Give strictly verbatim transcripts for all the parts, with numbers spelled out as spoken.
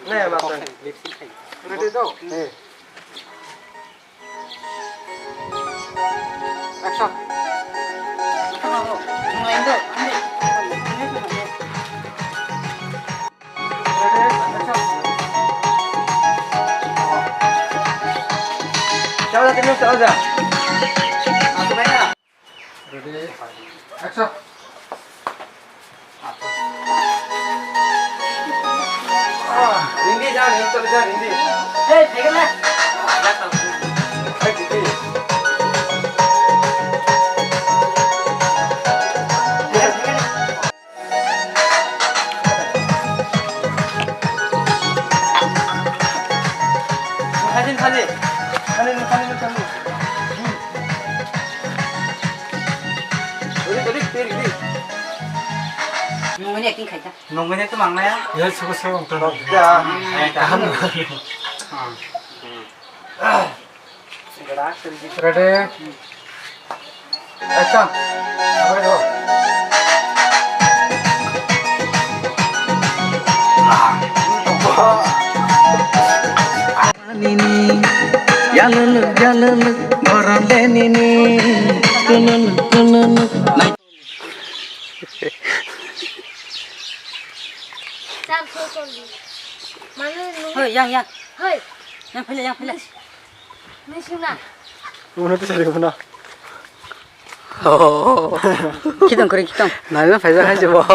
Ready to? Action. Ready, action. Chalo, chalo, chalo. Ready, action. Hindi jaan, hindi chale jaan, hindi. Hey, thik hai na? Hey, hindi. Khajin, khajin. Khajin, khajin, khajin. Uri, uri, uri, uri. Nungguini acting khaita. Nungguini acting mangnaya? Ya, suka suka ungkha. Ya. Kaham. Ready? Action. Abai do. Nini, yalulu, yalulu, borok le nini, kululu, kululu, nai- Chal, chal, chal. Manu, nung- Hoi, yang, yang. Hoi. Yang phaile, yang phaile. Nung sing na. Uno to sari uno. Oh. Khitong kori, khitong. Nai, nai, phaisa khai se bo.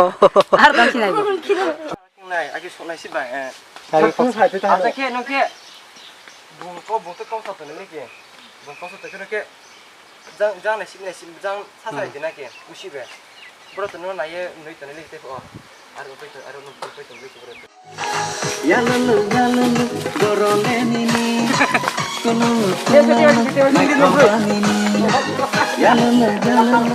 Har dam sinai bo. Khitong. Nai, agi sok nai si bai, eh. Agi sok. Asa khe, nung khe. Bung ko, bung to kong sa to nini khe. Bung kong sa to khe, nung khe. Jang, jang nai si, nai si, jang sa sa di na khe. Usi be. Bro to no nai ye, nui to nini khe te ko. Aro to, aro no, to, to, to, to, to. Yalulu, yalulu, borok le nini. Kululu, kululu, naithok ba nini. Yalulu, yalulu.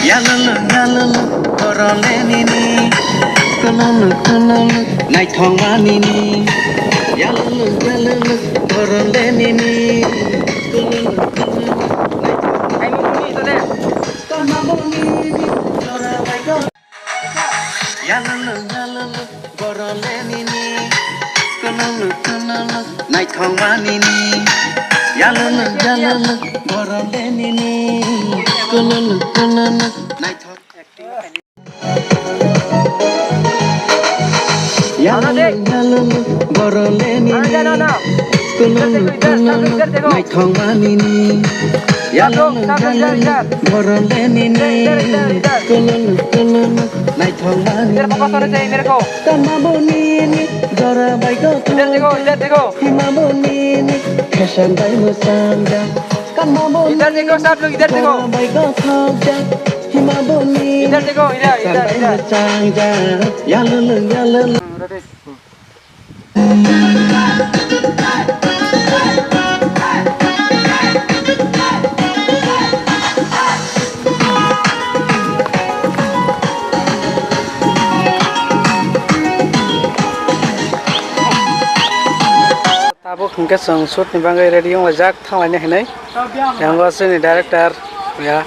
Yalulu, yalulu, borok le nini. Kululu, kululu, naithok ba nini. Yalulu, yalulu, borok le nini. Kululu, kululu, naithok ba nini. Yalulu, yalulu, borok le nini. Kululu, kululu, naithok ba nini. Yalulu, yalulu, borok le nini. Kululu, kululu, naithok. Yalulu, yalulu, borok le nini. Kululu, kululu, naithok ba nini. Yalulu, yalulu, borok le nini. Kululu, kululu, naithok ba nini. Kanma bo nini, jora bai go. Hima bo nini, fashion bai mwchang jak. Kanma bo nini, jora bai go thok jak. Hima bo nini, fashion bai mwchang jak. Yalulu, yalulu. Tabuk hwnkhe chwng shoot ni bagwi ready wnglaijak, thanglaina hinwi. Yang o chini director, ya.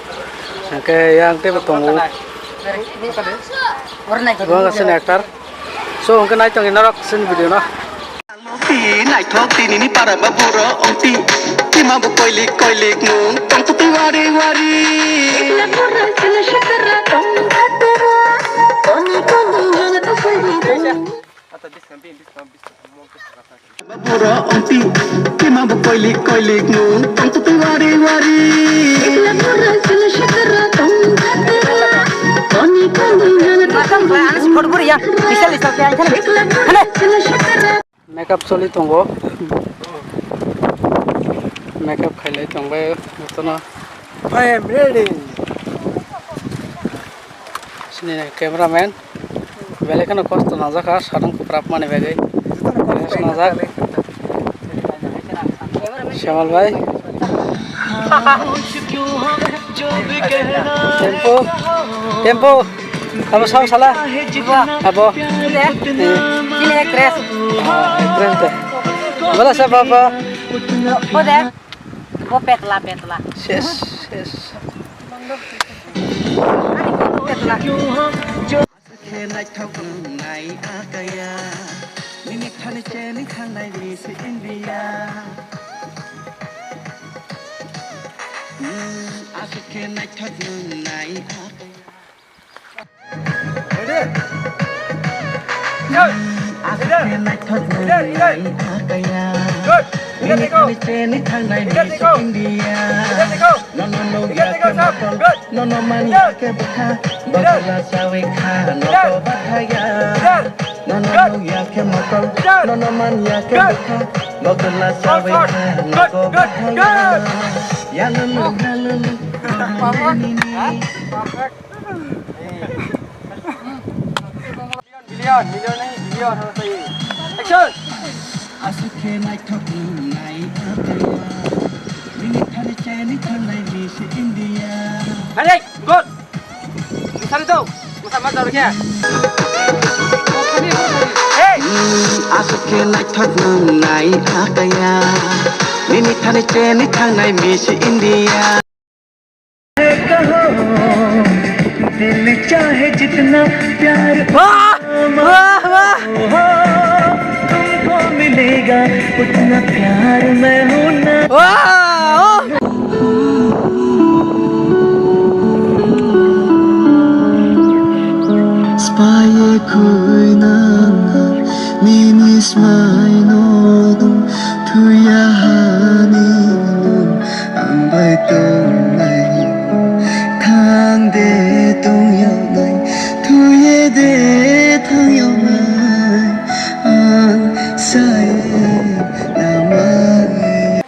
Hwnkhe yang teibo tongo. Bo wngkha chini actor. So, hwnkhe nai tongdi norok chini video no. Naithok tinini para ba buro ongti. Tima bo koilik koilik mung tong puti wari wari. Buro ongti, tima bo koilik koilik mung tong twi wari wari. Makeup choli tongo. Makeup khailai tongbai jotono. I am ready. Sini cameraman. Belai kheno kosto nangjakha, sadung kwprap mani bagwi. Rest nangjak. Shamal bhai. Tempo. Tempo. Abo sao sala. Abo. Chini actress. Actress de. Wala sa baba. Bo de. Bo petla, petla. Ses, ses. Ani ko petla. Khe naithok nung nai akaya. Nini thani cheni thangnai Miss India. Hmm, aswk khe naithok nung nai akaya. Ready? Go! Aswk khe naithok nung nai akaya. Good! Nini thani cheni thangnai Miss India. Nono nukya khe mokol, nono manya khe bwkha, bokla sawi kha, nogo bathaya. Nono nukya khe mokol, nono manya khe bwkha, bokla sawi kha, nogo bathaya. Yalulu, yalulu, nini. Million, million nahi, million hano sawi. Action! Aswk khe naithok nung nai akaya. Nini thani cheni thangnai Miss India. Hey, good. Misali to, masa ma jaro kya? Hey! Hmm, aswk khe naithok nung nai akaya. Nini thani cheni thangnai Miss India. कहो, दिल चाहे जितना प्यार वाह, वाह, वाह। हो, तुमको मिलेगा उतना प्यार मैं हूं ना। वाह, वाह। Spaye khuina nini smai no dum thuya hani nung ang bai tongnai. Thang de tong yawnai, thuye de thang yawnai, ang saye namai.